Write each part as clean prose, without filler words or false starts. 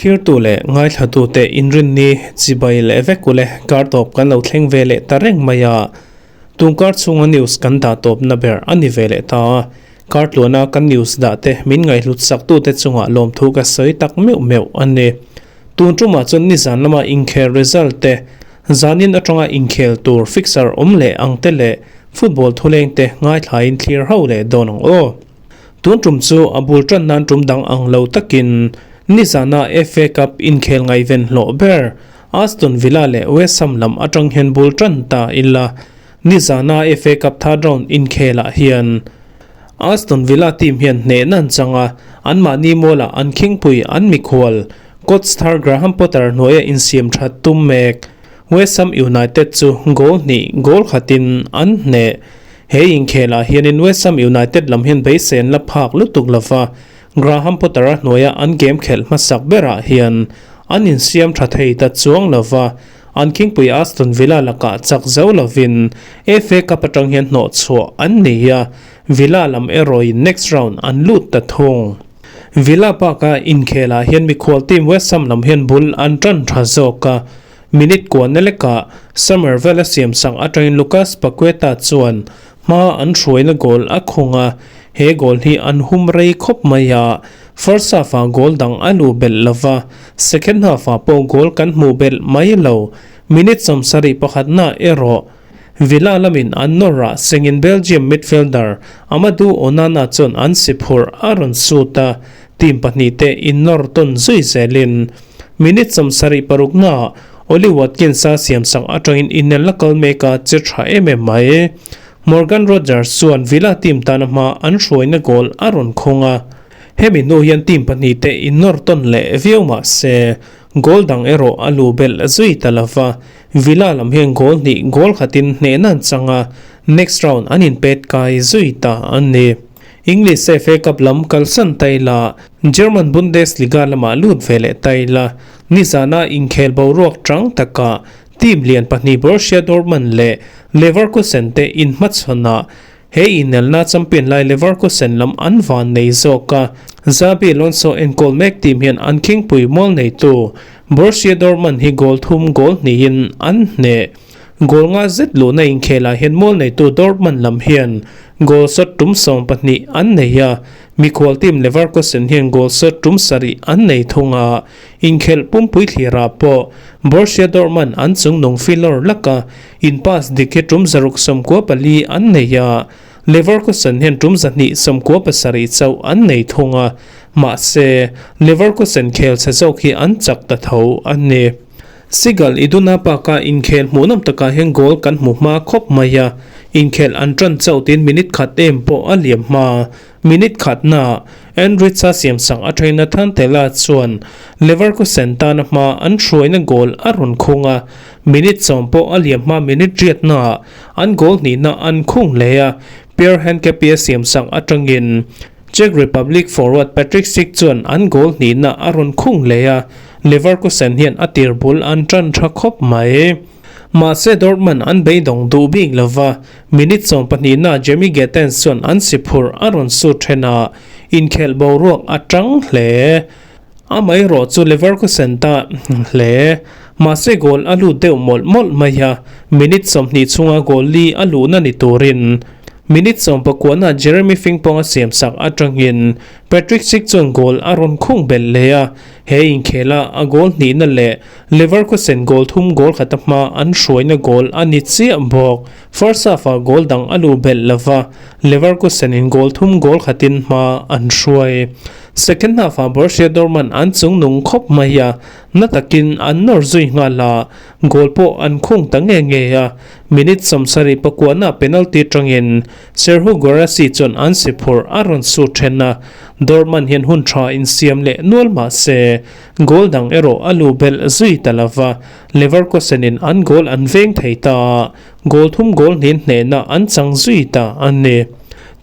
Thlirtu leh ngaithlatute inrinni chibai leh vek ule kar tawp kan lo thleng ve leh ta reng mai a. Tungkar chhunga news kan dah tawpna ber a ni ve leh ta a. Kar tluana kan news dah te min ngaihhlut saktute chungah lawmthu ka sawi tak meuh meuh a ni. Tun tumah chuan nizan lama inkhel result te, zanin atanga inkhel tur fixture awm leh ang te leh football thuleng te ngaithlain thlir ho leh dawn ang aw. Tun tum chu a bul tan nan tum dang ang lo takin nizana FA Cup inkhel ngaihven hlawh ber Aston Villa leh West Ham lam atang hian bul tan ta ila. Nizana FA Cup third round inkhelah hian Aston Villa team hian hnehna an chang a, anmahni mualah an khingpui an mikhual coach thar Graham Potter hnuaia insiam that tum mek. West Ham United chu goal hnih goal khatin an hneh. He inkhelah hianin West Ham United lam hian beisei an la phak lutuk lova, Graham Potter-a hnuaia an game khelh hmasak berah hian an insiam tha thei ta chuang lova, An khingpui Aston Villa lakah chak zo lovin FA Cup atang hian hnawh chhuah an nei a, Villa lam erawhin next round an lut ta thung. Villa baka inkhelah hian mikhual team West Ham lam hian bul an tan tha zawk a, minute kuahna lekah Summerville a siam sak atangin Lucas Paqueta chuan Hma an hruaina goal a khung a, he goal hi an hum rei khawp mai a, first half-ah goal dang a luh belh lo va, second half-ah pawh goal kan hmuh belh mai lo. Minute 71 na erawh Villa lamin an nawr ah sengin Belgium midfielder Amadou Onana chuan an si phurh a rawn sut a, team pahnihte innawr tawn zui zelin minute 76 naah Ollie Watkins-a siamsak atangin inel la kal mek a che tha em em mai. Morgan Rogers chuan Villa team tana hma an hruaina goal a rawn khawng a. Hemi hnu hian team pahnihte innawr tawn leh viau mah se, goal dang erawh a lu belh zui ta lo va. Villa lam hian goal hnih goal khatin hnehna an chang a, next round an inpet kai zui ta a ni. English FA Cup lam kalsan ta ila, German Bundesliga lamah lut ve leh ta ila, Nizana inkhel boruak chang taka team lian pahnih Borussia Dortmund leh Leverkusen te inhmachhawnah he inelna champion lai Leverkusen lam an van nei zawk a. Xabi Alonso enkawl mek team hian an khingpui mual neitu Borussia Dortmund hi goal thum goal hnihin an hneh. Goal nga zet luhna inkhelah hian mual neitu Dortmund lam hian goal shot tum 12 an nei a, mikhual team Leverkusen hian goal shot tum sarih an nei thung a. Inkhelh pumpui thlirah pawh Borussia Dortmund an chungnung filawr laka in pass dik hi tum 694 an nei a, Leverkusen hian tum 297 chauh an nei thung a, mahse Leverkusen khel chhe zawk hi an chak ta tho a ni. Seagull Iduna Park-a inkhel hmuhnawm takah hian goal kan hmu hma khawp mai a, inkhelh an tan chauh tiin minute khat em pawh a liam hma. Minute khatna Andritza siamsak a ṭhain Nathan Tella chuan Leverkusen tana hma an hruaina goal a rawn khung a, minute 10 pawh a liam hma minute riatnaah an goal hnihna an khung hle a, Pierre Hincapie siamsak aṭangin Czech Republic forward Patrick Schick chuan an goal hnihna a rawn khung hle a, Leverkusen hian a tir bul an ṭan ṭha khawp mai. Mahse Dortmund an beidawng duh bik lova, minute 12 na Jamie Gittens chuan an si phurh a rawn sut then a, inkhelh boruak a tang hle. Amaherawh chu Leverkusen ta hle. Mahse goal a lut deuh mawlh mawlh mai a, minute 20 chhunga goal li a luhna ni turin minute 19 ah Jeremy Frimpong a siamsak atangin Patrick Schick chuan goal a rawn khung belh leh a, he inkhela a goal hnihna leh Leverkusen goal thum goal khata hma an hruaina goal a ni chiah bawk. First half-ah goal dang a luh belh lova, Leverkusen in goal thum goal khatin hma an hruai. Second half-ah Borussia Dortmund an chung nung khawp mai a, na takin an nawr zui nghal a, goal pawh an khung ta nge nge a. Minute 79 na penalty tangin Serhou Guirassy chuan an si phurh a rawn sut then a, Dortmund hian hun tha insiam leh nual mah se, Goal dang erawh a luh belh zui ta lo va, Leverkusen in an goal an veng thei ta a, goal thum goal hnin hnehna an chang zui ta a ni.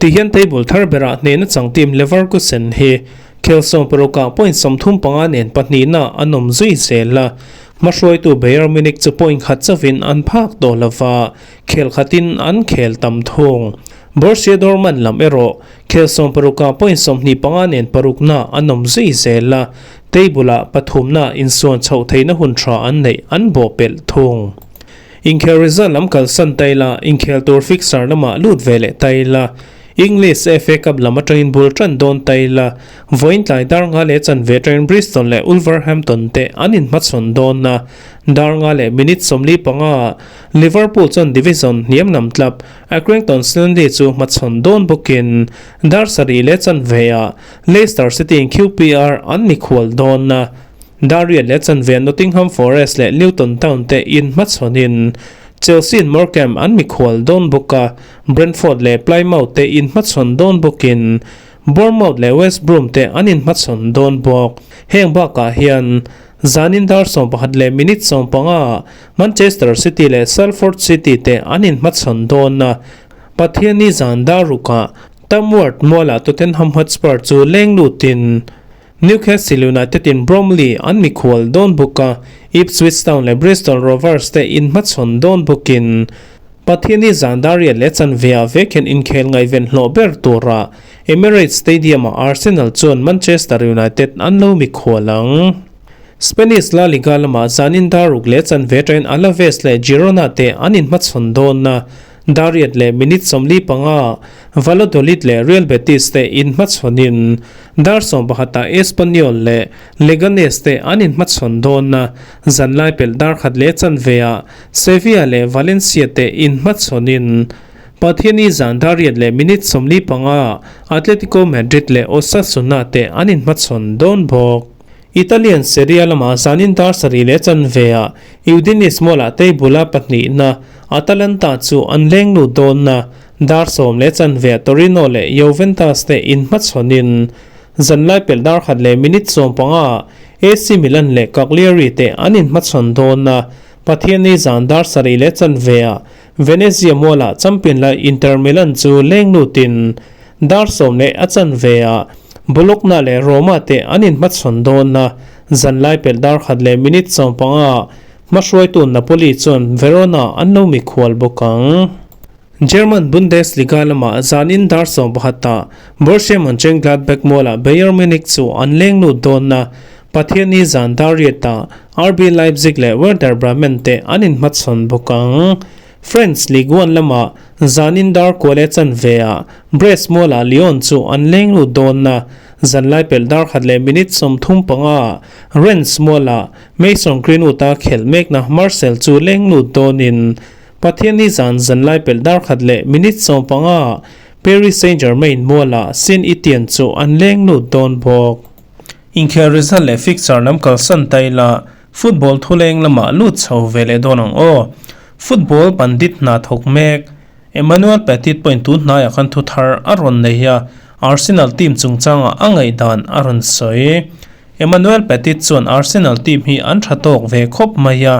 Tihian table thar berah hnehna chang team Leverkusen hi khel 16 ah point 35 nen pahnihna an awm zui zel a, hmahruaitu Bayern Munich chu point khat chauhin an phak tawh lo va, khel khatin an khel tam thung. Borussia Dortmund lam erawh Khel 16 ah point 25 nen parukna an awm zui zel a, Table-ah pathumna insuan chhoh theihna hun tha an neih an bawhpelh thung. Inkhel result lam kalsan ta ila, inkhel tur fixture lamah lut ve leh ta ila, English FA Cup lam atangin bul tan dawn ta ila, vawiin tlai dar nga leh chanve atangin Bristol leh Wolverhampton te an inhmachhawn dawn a, dar nga leh minute 45 Liverpool chuan division hniam lam tlap Accrington Stanley chu hmachhawn dawn bawkin dar sarih leh chanveah Leicester City in QPR an mikhual dawn a, dar riat leh chanveah Nottingham Forest leh Luton Town te inhmachhawnin Chelsea in Morecambe an mikhual dawn bawk a, Brentford leh Plymouth te inhmachhawn dawn bawkin Bournemouth leh West Brom te an inhmachhawn dawn bawk. Heng bakah hian zanin dar 11 leh minute 15 Manchester City leh Salford City te an inhmachhawn dawn a, Pathianni zan dar rukah Tamworth mualah Tottenham Hotspur chu leng lutin Newcastle United in Bromley an mikhual dawn bawk a, Ipswich Town leh Bristol Rovers te inhmachhawn dawn bawkin Pathianni zan dar riat leh chanveah vek hian inkhel ngaihven hlawh ber tura Emirates Stadium-ah Arsenal chuan Manchester United an lo mikhual ang. Spanish La Liga lamah zanin dar ruk leh chanve atangin Alaves leh Girona te an inhmachhawn dawn a, dar riat leh minute 45 Valladolid leh Real Betis te inhmachhawnin dar 11ah Espanyol leh Leganes te an inhmachhawn dawn a, zanlai pelh dar khat leh chanveah Sevilla leh Valencia te inhmachhawnin Pathianni zan dar riat leh minute 45 Atletico Madrid leh Osasuna te an inhmachhawn dawn bawk. Italian Serie A lamah zanin dar sarih leh chanveah Udinese Mall-ah table-a pahnihna Atalanta chu an leng lut dawn a, dar sawm leh chanveah Torino leh Juventus te inhmachhawnin zanlai pelh dar khat leh minute 15 AC Milan leh Cagliari te an inhmachhawn dawn a, Pathianni zan dar sarih leh chanveah Venezia Mall-ah champion lai Inter Milan chu leng lutin dar sawm leh a chanveah Bologna leh Roma te an inhmachhawn dawn a, zanlai pelh dar khat leh minute 15 hmahruaitu Napoli chuan Verona an lo mikhual bawk ang. German Bundesliga lamah zanin dar 11ah Borussia Mönchengladbach Mall-ah Bayern Munich chu an leng lut dawn a, Pathianni zan dar riatah RB Leipzig leh Werder Bremen te an inhmachhawn bawk ang. French Ligue 1 lamah zanin dar kual leh chanveah Brest Mall-ah Lyon chu an leng lut dawn a, zanlai pelh dar khat leh minute 35 Rennes Mall-ah Mason Greenwood-a khelh mekna Marseille chu leng lut dawnin Pathianni zan zanlai pelh dar khat leh minute 15 Paris Saint-Germain Mall-ah Saint-Etienne chu an leng lut dawn bawk. Inkhel result leh fixture lam kalsan ta ila football thuleng lamah lut chho ve leh dawn ang aw. Football pandit hna thawk mek Emmanuel Petit pawhin tun hnaiah khan thu thar a rawn nei a, Arsenal team chungchangah a ngaihdan a rawn sawi. Emmanuel Petit chuan Arsenal team hi an tha tawk ve khawp mai a,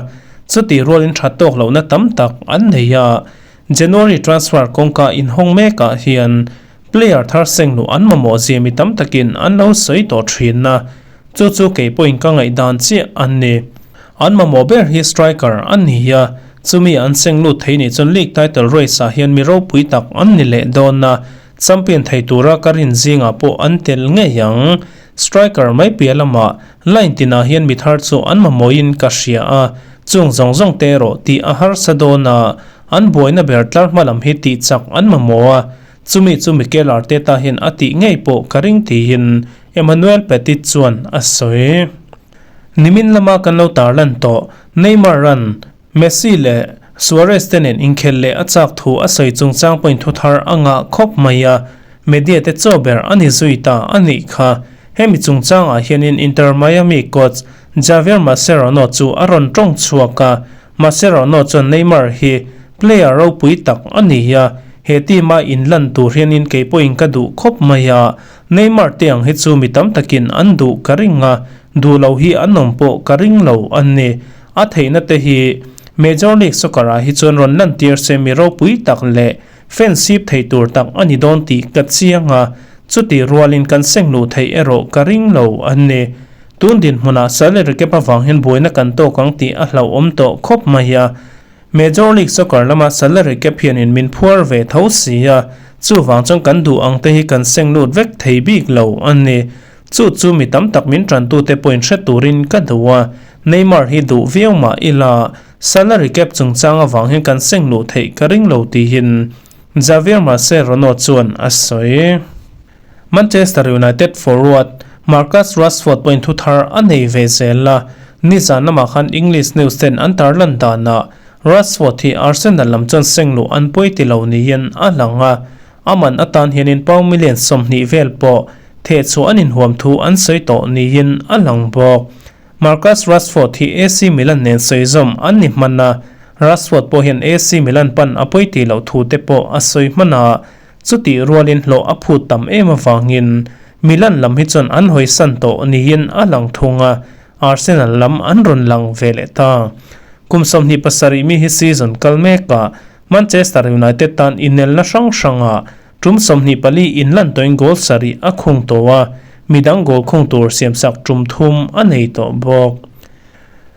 chutih rualin tha tawk lohna tam tak an nei a. January transfer kawngka inhawng mekah hian Player thar seng luh an mamawh zia mi tam takin an lo sawi tawh thin a, chu chu kei pawhin ka ngaihdan chiah an ni. An mamawh ber hi striker a ni a, chumi an seng lut thei nih chuan league title race ah hian mi ropui tak an ni leh dawn a, champion thei tura ka rin zingah pawh an tel ngei ang. Striker mai piah lamah line tinah hian mi thar chu an mamawhin ka hria a, chung zawng zawng te erawh tih a harsa dawn a, an buaina ber tlar hma lam hi tih chak an mamawh a, Chumi chu Mikel Arteta hian a tih ngei pawh ka ring tiin Emmanuel Petit chuan a sawi. Nimin lama kan lo tarlan tawh Neymar ran Messi leh Suarez te nen inkhel leh a chak thu a sawi chungchang pawhin thu thar a ngah khawp mai a, media te chaw ber a ni zui ta a nih kha. Hemi chungchangah hianin Inter Miami coach Javier Mascherano chu a rawn tawng chhuak a, Mascherano chuan Neymar hi player ropui tak a ni a, he team a inlan tur hianin kei pawhin ka duh khawp mai a, Neymar te ang hi chu mi tam takin an duh ka ring a, duh lo hi an awm pawh ka ring lo a ni. A theihna te hi Major League Soccer ah hi chuan rawn lantir se mi ropui tak leh fan sip thei tur tak a ni dawn tih ka chiang a, chutih rualin kan seng luh theih erawh ka ring lo a ni. Tun dinhmunah salary cap avang hian buaina kan tawk ang tih a hlauhawm tawh khawp mai a. Major League Soccer lama salary cap hianin min phuar ve tho si a, chuvang chuan kan duh ang te hi kan seng lut vek thei bik lo a ni. Chu chu mi tam tak min tantute pawhin hre turin ka duh a, Neymar hi duh viau mah ila salary cap chungchang avang hian kan seng luh theih ka ring lo tiin Javier Mascherano chuan a sawi. Manchester United forward Marcus Rashford pawhin thu thar a nei ve zel a, nizan lamah khan English news ten an tarlan danah Rashford hi Arsenal lam chuan seng luh an pawi ti lo niin a lang a, a man atan hianin pound million 20 vel pawh thehchhuah an inhuam thu an sawi tawh niin a lang bawk. Marcus Rashford hi AC Milan nen sawi zawm an ni hman a, Rashford pawh hian AC Milan pan a pawi tih loh thu te pawh a sawi hman a, chutih rualin hlawh a phut tam em avangin Milan lam hi chuan an hawisan tawh niin a lang thung a, Arsenal lam an rawn lang ve leh ta. Kum 27 mi hi season kal mekah Manchester United tan inelna hrang hrangah tum 24 inlan tawhin goal 7 a khung tawh a, midang goal khung tur siamsak tum 3 a nei tawh bawk.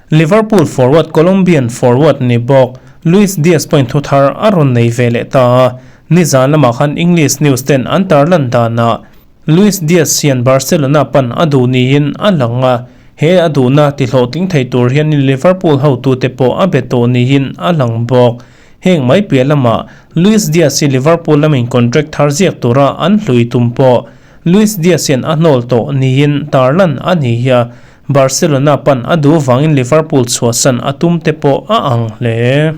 Liverpool forward Colombian forward ni bawk Luis Diaz pawhin thu thar a rawn nei ve leh ta a, nizan lamah khan English news ten an tarlan danah Luis Diaz hian Barcelona pan a duh niin a lang a, he a duhna tihlawhtling thei tur hian Liverpool hotute pawh a be tawh niin a lang bawk. Heng mai piah lamah Luis Diaz hi Liverpool lamin contract thar ziak tura an hlui tum pawh Luis Diaz hian a hnawl tawh niin tarlan a ni a, Barcelona pan a duh vangin Liverpool chhuahsan a tum te pawh a ang hle.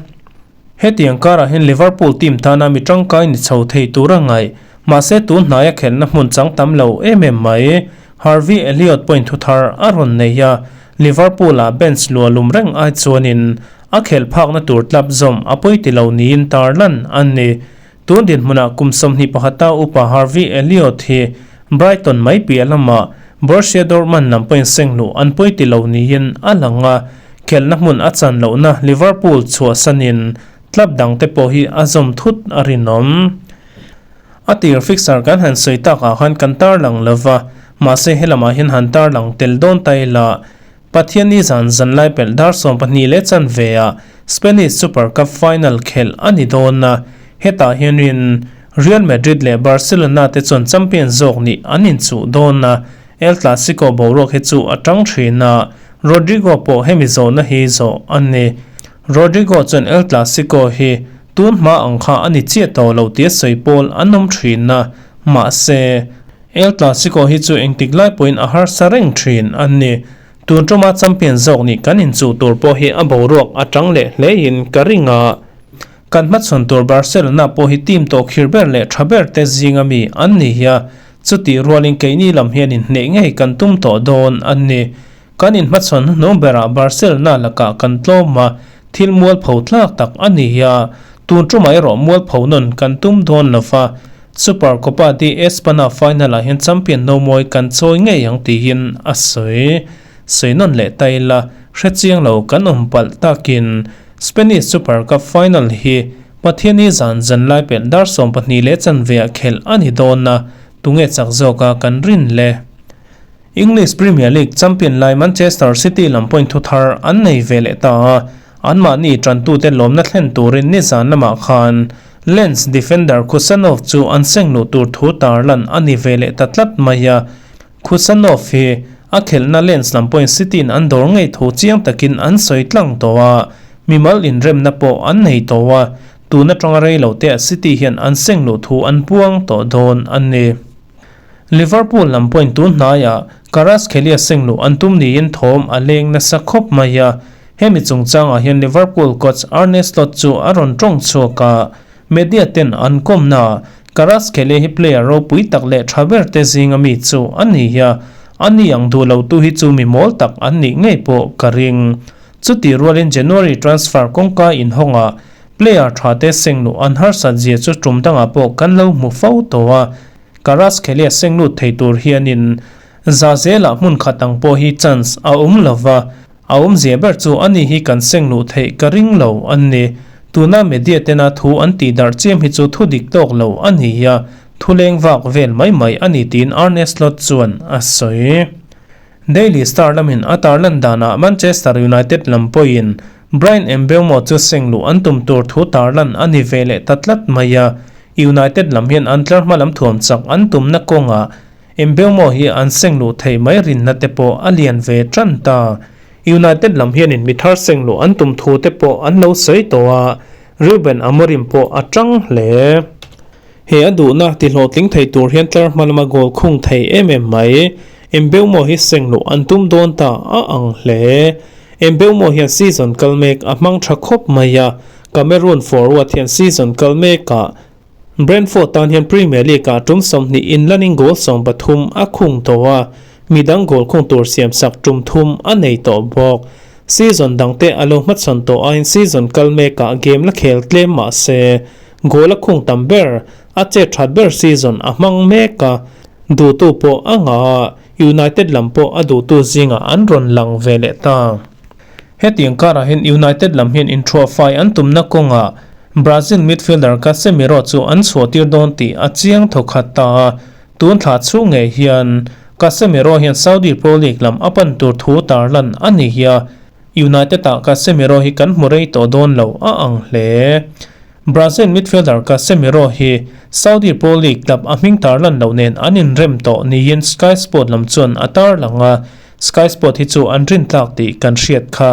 Hetiang karah hian Liverpool team tana mi tangkai ni chho thei tur a ngaih. Mahse tun hnaia khelhna hmun chang tam lo em em mai. Harvey Elliott pawhin thu thar a rawn nei a, Liverpool-ah bench lua lum reng ai chuanin a khelh phakna tur tlap zawm a pawi ti lo niin tarlan a ni. Tun dinhmunah kum 21 upa Harvey Elliott hi Brighton mai piah lamah Borussia Dortmund lam pawhin seng luh an pawi ti lo niin a lang a, khelhna hmun a chan lohna Liverpool chhuahsanin club dangte pawh hi a zawm thut a rinawm. A tir fixture kan han sawi takah khan kan tarlang lova, mahse helamah hian han tarlang tel dawn ta ila, Pathianni zan zanlai pelh dar 12 leh chanve ah Spanish Super Cup final khelh a ni dawn a, hetah hianin Real Madrid leh Barcelona te chuan champion zawk nih an inchuh dawn a, El Clasico boruak hi chu a tang thin a, Rodrigo pawh hemi zawhna hi zawh a ni. Rodrigo chuan El Clasico hi tun hma ang kha a ni chiah tawh lo tia sawi pawl an awm thin a, mahse, El Clasico hi chu engtik lai pawhin a harsa reng thin a ni. Tun tuma champion zawk nih kan inchuh tur pawh hi a boruak a tang leh hlein ka ring a. Kan hmachhawn tur Barcelona pawh hi team tawh khir ber leh tha ber te zinga mi an ni a, chutih rualin keini lam hian inhneih ngei kan tum tawh dawn a ni. Kan inhmachhawn hnuhnung berah Barcelona lakah kan tlawm a, thil mualpho tlak tak a ni a, tun tumah erawh mualpho nawn kan tum dawn lova, Super Copa de Espana final-ah hian champion nomawi kan chawi ngei ang tiin a sawi. Sawi nawn leh ta ila, hrechiang lo kan awm palh takin Spanish Super Cup final hi Pathianni zan zanlai pelh dar 12 leh chanveah khelh a ni dawn a, tunge chak zawka kan rin le? English Premier League champion lai Manchester City lam pawhin thu thar an nei ve leh ta a, anmahni tantute lawmna thlen turin nizan lamah khan Lens defender Khusanov chu an seng luh tur thu tarlan a ni ve leh ta tlat mai a. Khusanov hi a khelhna Lens lam pawhin City in an dawr ngei thu chiang takin an sawi tlang tawh a, mimal inremna pawh an nei tawh a, tun atanga rei lo te ah City hian an seng luh thu an puang tawh dawn a ni. Liverpool lam pawhin tun hnaiah Kvaratskhelia seng luh an tum niin thawm a leng nasa khawp mai a, hemi chungchangah hian Liverpool coach Arne Slot chu a rawn tawng chhuak a, media ten an kawmna Kvaratskhelia hi player ropui tak leh tha ber te zinga mi chu a ni a, ani ang duh lo tu hi chu mi mawl tak an nih ngei pawh ka ring. Chuti rualin January transfer kawngka inhawngah player tha te seng luh an harsat zia chu tum dangah pawh kan lo hmu fo tawh a, Kvaratskhelia seng lut thei tur hianin za zelah hmun khat ang pawh hi chance a awm lova, a awmzia ber chu ani hi kan seng luh theih ka ring lo an ni. Tuna media tena thu an tih darh chiam hi chu thu dik tawk lo a ni a, thu leng vak vel mai mai a ni tiin Arne Slot chuan a sawi. Daily Star lamin a tarlan danah Manchester United lam pawhin Bryan Mbeumo chu seng luh an tum tur thu tarlan a ni ve leh ta tlat mai a, United lam hian an tlar hma lam thuam chak an tumna kawngah. Mbeumo hi an seng luh theih mai rinna te pawh a lian ve tan ta. United lam hianin mi thar seng luh an tum thu te pawh an lo sawi tawh a, Ruben Amorim pawh a tang hle. He a duhna ti hlawhtling thei tur hian tlar hma lama goal khung thei em em mai. Mbeumo hi seng luh an tum dawn ta a ang hle. Mbeumo hian season kal mek a hmang tha khawp mai a, Cameroon forward hian season kal mekah Brentford tan hian Premier League-ah tum 20 inlanin goal 13 a khung tawh a, midang goal khung tur siamsak tum thum a nei tawh bawk. Season dangte a lo hmachhawn tawh aiin season kal mekah game la khel tlem mah se, goal a khung tam ber, a chet that ber season a hmang mek a, duhtu pawh a ngah a, United lam pawh a duhtu zingah an rawn lang ve leh ta. Hetiang karah hian United lam hian inthuahfai an tumna kawngah Brazil midfielder Casemiro chu an chhuahtir dawn tih a chiang thawkhat ta a, tun thla chhung ngei hian Casemiro hian Saudi Pro League lam a pan tur thu tarlan a ni hi a, United-ah Casemiro hi kan hmu rei tawh dawn lo a ang hle. Brazil midfielder Casemiro hi Saudi Pro League club a hming tarlan loh nen an inrem tawh niin Sky Sport lam chuan a tarlang a, Sky Sport hi chu an rintlak tih kan hriat kha.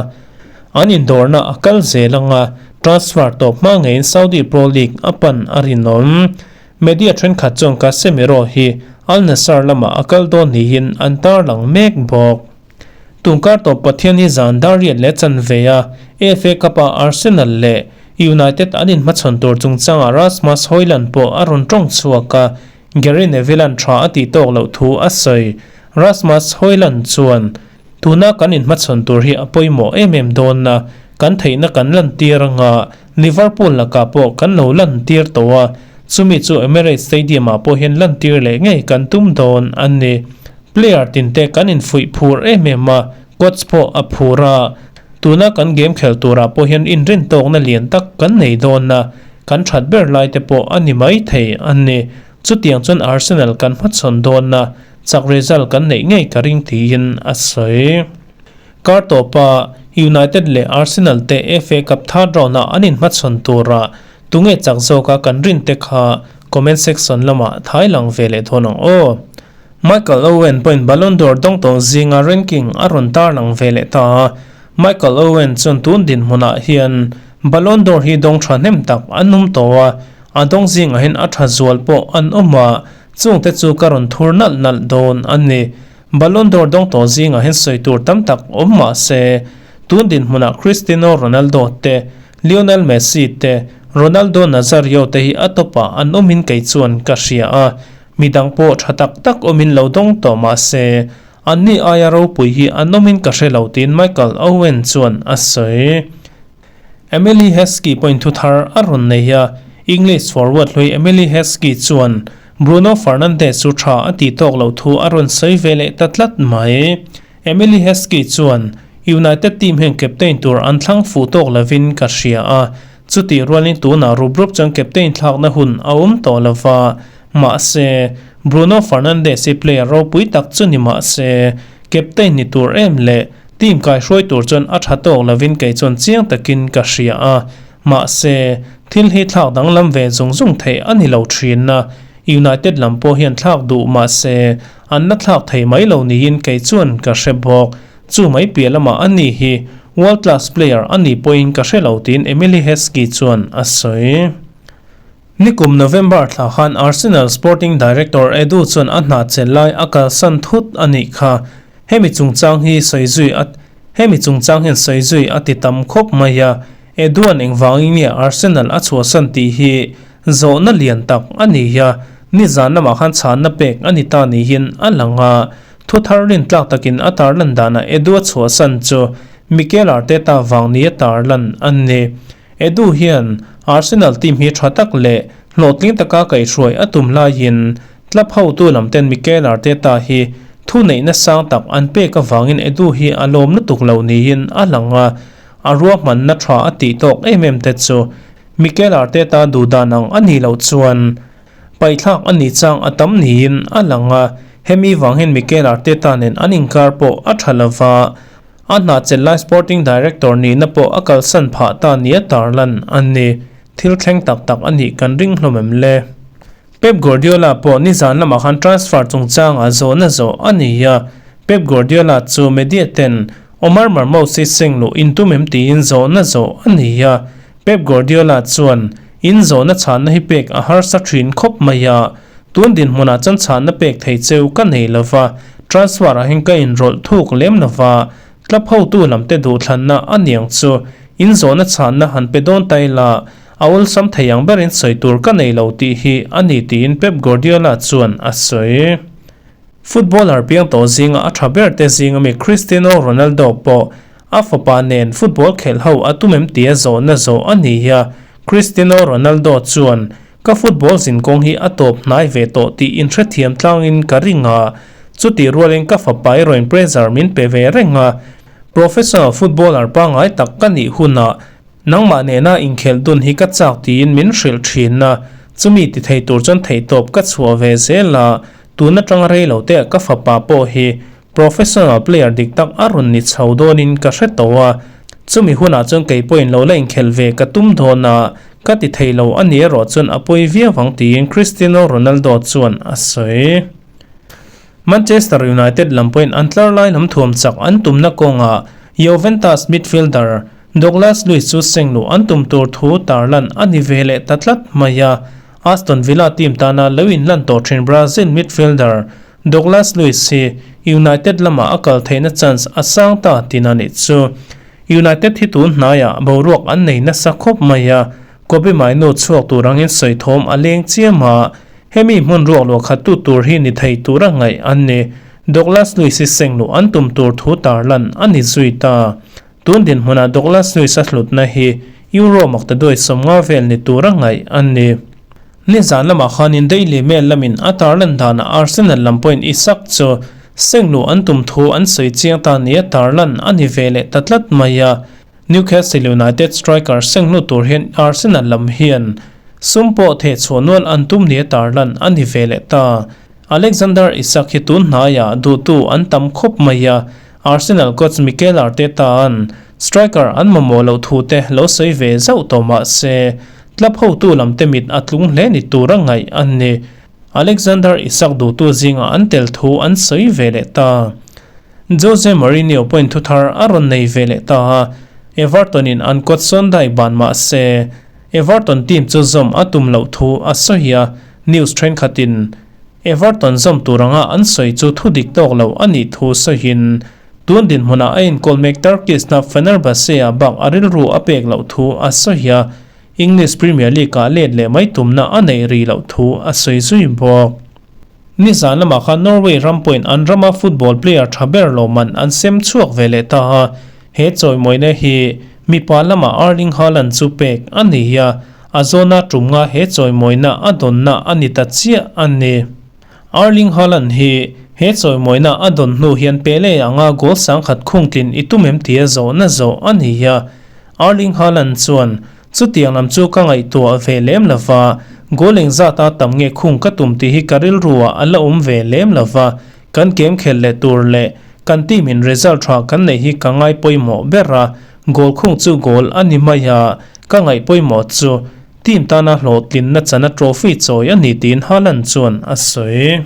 An indawrna a kal zel anga transfer tawp hma ngeiin Saudi Pro League a pan a rinawm. Media thenkhat chuan Casemiro hi Al Nassr lamah a kal dawn niin an tarlang mek bawk. Tunkar tawp Pathian hi zan dar riat leh chanve a FA Cup-ah Arsenal leh United an inhmachhawn tur chungchangah Rasmus Hojlund pawh a rawn tawng chhuak a, Gary Neville-a'n tha a tih tawk loh thu a sawi. Rasmus Hojlund chuan, Tuna kan inhmachhawn tur hi a pawimawh em em dawn a, kan theihna kan lantir anga Liverpool lakah pawh kan lo lantir tawh a, chumi chu Emirates Stadium-ah pawh hian lantir leh ngei kan tum dawn a ni. Player tinte kan infuih phur em em a, coach pawh a phur a, tuna kan game khelh turah pawh hian inrintawkna lian tak kan nei dawn a, kan that ber lai te pawh a ni mai thei a ni. Chutiang chuan Arsenal kan hmachhawn dawn a, chak result kan neih ngei ka ring tiin a sawi. Kar tawpa United leh Arsenal te FA Cup third round-ah an inhmachhawn turah tunge chak zawka kan rin te kha comment section lamah thai lang ve leh dawn ang aw. Michael Owen pawhin Ballon d'Or dawng tawh zinga ranking a rawn tarlang ve leh ta a, Michael Owen chuan tun dinhmunah hian Ballon d'Or hi dawng thahnem tak an awm tawh a, A dawng zingah hian a tha zual pawh an awm a, chungte chu ka rawn thur nalh nalh dawn a ni. Ballon d'Or dawng tawh zingah hian sawi tur tam tak awm mah se, tun dinhmunah Cristiano Ronaldo te, Lionel Messi te, Ronaldo Nazario te hi a tawpah an awmin kei chuan ka hria a, midang pawh tha tak tak awmin lo dawng tawh mah se, anni aia ropui hi an awmin ka hre lo tiin Michael Owen chuan a sawi. Emily Heskey pawhin thu thar a rawn nei a, English forward hlui Emily Heskey chuan Bruno Fernandes chu tha a tih tawk loh thu a rawn sawi ve leh ta tlat mai. Emily Heskey chuan, United team hian captain tur an thlang fuh tawk lovin ka hria a, chutih rualin tunah rup rup chuan captain thlakna hun a awm tawh lova, mahse, Bruno Fernandes hi player ropui tak chu ni mahse, captain ni tur em le? Team kaihruai tur chuan a tha tawk lovin kei chuan chiang takin ka hria a, mahse, thil hi thlak danglam ve zung zung theih a ni lo thin a, United lam pawh hian thlak duh mahse, an la thlak thei mai lo niin kei chuan ka hre bawk. Chu mai piah lamah a ni hi world class player a nih pawhin ka hre lo tiin Emily Heskey chuan a sawi. Nikum November thla khan Arsenal sporting director Edu chuan a hna chelh lai a kalsan thut a nih kha. Hemi chungchang hi sawi zui a Hemi chungchang hian sawi zui a ti tam khawp mai a, Edu-a'n engvangin nge Arsenal a chhuahsan tih hi zawhna lian tak a ni a, nizan lamah khan chhanna pek a ni ta niin a lang a. Thu thar rintlak takin a tarlan danah Edu-a chhuahsan chu Mikel Arteta vang nia tarlan a ni. Edu hian Arsenal team hi tha tak leh hlawhtling taka kaihhruai a tum laiin club hotu lam ten Mikel Arteta hi thuneihna sang tak an pek avangin Edu hi a lawm lutuk lo niin a lang a, a ruahmanna tha a tih tawk em em te chu Mikel Arteta duhdan ang a nih loh chuan paihthlak a nih chang a tam niin a lang a, hemi vang hian Mikel Arteta nen an inkar pawh a tha lova. A hna chelh lai Sporting Director nihna pawh a kalsan phah ta nia tarlan a ni. Thil thleng tak tak a nih kan ring hlawm em le? Pep Guardiola pawh nizan lamah khan transfer chungchangah zawhna zawh a ni a, Pep Guardiola chu media ten Omar Marmoush hi seng luh intum em tiin zawhna zawh a ni a, Pep Guardiola chuan in zawhna chhanna hi pek a harsa thin khawp mai a, tun dinhmunah chuan chhanna pek thei cheu ka nei lova, transfer ah hian ka inrawlh thuk lem lova, club hotu lamte duhthlanna a niang chu in zawhna chhanna han pe dawn ta ila, A awlsam thei ang berin sawi tur ka nei lo tih hi a ni tiin Pep Guardiola chuan a sawi. Footballer piang tawh zinga a tha ber te zinga mi Cristiano Ronaldo pawh a fapa nen football khelh ho a tum em tia zawhna zawh a ni a, Cristiano Ronaldo chuan ka football zinkawng hi a tawp hnai ve tawh tih inhrethiam tlangin ka ring a, chutih rualin ka fapa erawhin pressure min pe ve reng a, professional footballer pangngai tak ka nih hunah Nangmah nena inkhelh dun hi ka chak tiin min hrilh thin a, chumi ti thei tur chuan theihtawp ka chhuah ve zel a, tun atanga rei lo te ka fapa pawh hi professional player dik tak a rawn ni chho dawnin ka hre tawh a, chumi hunah chuan kei pawhin lo la inkhelh ve ka tum dawn a, ka ti thei lo a ni erawh chuan a pawi viau ang tiin Cristiano Ronaldo chuan a sawi. Manchester United lam pawhin an tlar lai lam thuam chak an tumna kawngah Juventus midfielder Douglas Luiz chu seng luh an tum tur thu tarlan a ni ve leh ta tlat mai a, Aston Villa team tana lo inlan tawh thin Brazil midfielder Douglas Luiz hi United lamah a kal theihna chance a sang ta tin a nih chu. United hi tun hnaiah boruak an nei nasa khawp mai a, Kobbie Mainoo chhuak tur angin sawi thawm a leng chiam a, hemi hmun ruak luah khat tu tur hi ni thei tura ngaih an ni. Douglas Luiz hi seng luh an tum tur thu tarlan a ni zui ta. Tun dinhmunah Douglas Luiz a hlutna hi Euro maktaduai 50 vel ni tura ngaih a ni. Nizan lamah khanin Daily Mail lamin a tarlan danah Arsenal lam pawhin Isak chu sengluh an tum thu an sawi chiang ta nia tarlan a ni ve leh ta tlat mai a. Newcastle United striker senglu tur hian Arsenal lam hian sum pawh theh chhuah nual an tum nia tarlan a ni ve leh ta. Alexander Isak hi tun hnaiah duhtu an tam khawp mai a, Arsenal coach Mikel Arteta-a'n striker an mamawh loh thu te lo sawi ve zauh tawh mah se, club hotu lam te mit a tlung hle ni tura ngaih a ni. Alexander Isak duhtu zingah an tel thu an sawi ve leh ta. Jose Mourinho pawhin thu thar a rawn nei ve leh ta a, Everton-in an coach Sondai ban mah se, Everton team chu zawm a tum loh thu a sawi a, news thenkhatin Everton zawm tur anga an sawi chu thu dik tawk lo a nih thu sawiin, tun dinhmunah a inkawl mek Turkish hnap Fenerbahce-ah bak a rilru a pek loh thu a sawi a, English Premier League-ah let leh mai tumna a neih rih loh thu a sawi zui bawk. Nizan lamah khan Norway ram pawhin an rama football player tha ber lawmman an sem chhuak ve leh ta a, he chawimawina hi mipa lamah Erling Haaland chu pek a ni a, A zawna tum nga he chawimawina a dawnna a ni ta chiah a ni. Erling Haaland hi he chawimawina a dawn hnu hian Pele anga goal sangkhat khungtlin i tum em tia zawhna zawh a ni a. Erling Haaland chuan, Chutiang lam chu ka ngaihtuah ve lem lo va, goal engzat a tam nge khung ka tum tih hi ka rilruah a la awm ve lem lo va, kan game khelh leh tur leh kan team in result tha kan neih hi ka ngai pawimawh ber a, Goal khung chu goal a ni mai a, ka ngaih pawimawh chu team tana hlawhtlinna chana trophy chawi a ni tiin Haaland chuan a sawi.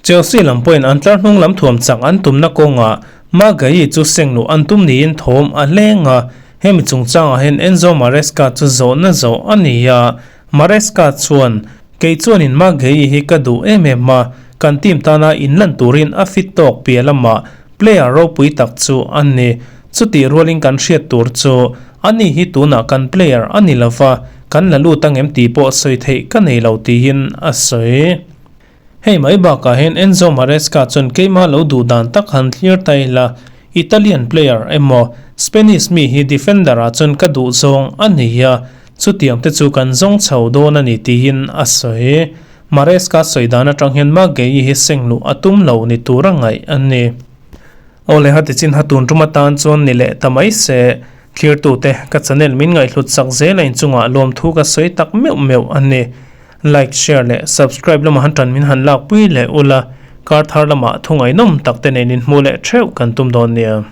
Chelsea lam pawhin an tlar hnung lam thuam chak an tumna kawngah Magayi chu sengluh an tum niin thawm a hleng a, hemi chungchangah hian Enzo Maresca chu zawhna zawh a ni a, Maresca chuan, Kei chuanin Magayi hi ka duh em em a, kan team tana inlan turin a fit tawk piah lamah Player ropui tak chu a ni. Chutih rualin kan hriat tur chu ani hi tunah kan player a ni lova, kan la lut angem tih pawh sawi theih ka nei lo tiin a sawi. Hei mai bakah hian Enzo Maresca chuan keimah lo duh dan tak han thlir ta ila, Italian player emaw Spanish mi hi defender ah chuan ka duh zawng a ni a, chutiang te chu kan zawng chho dawn a ni tiin a sawi. Maresca sawi dan atang hian Maguey hi seng luh a tum lo ni tura ngaih a ni. Aw le hati chin ha tun tum atan chuan ni leh ta mai se, thlirtute ka channel min ngaihhlut sak zel a inchungah lawmthu ka sawi tak meuh meuh a ni. Like, share leh subscribe lamah han tan min han lakpui leh ula, kar thar lamah thu ngaihnawm tak te nen inhmuh leh theuh kan tum dawn nia.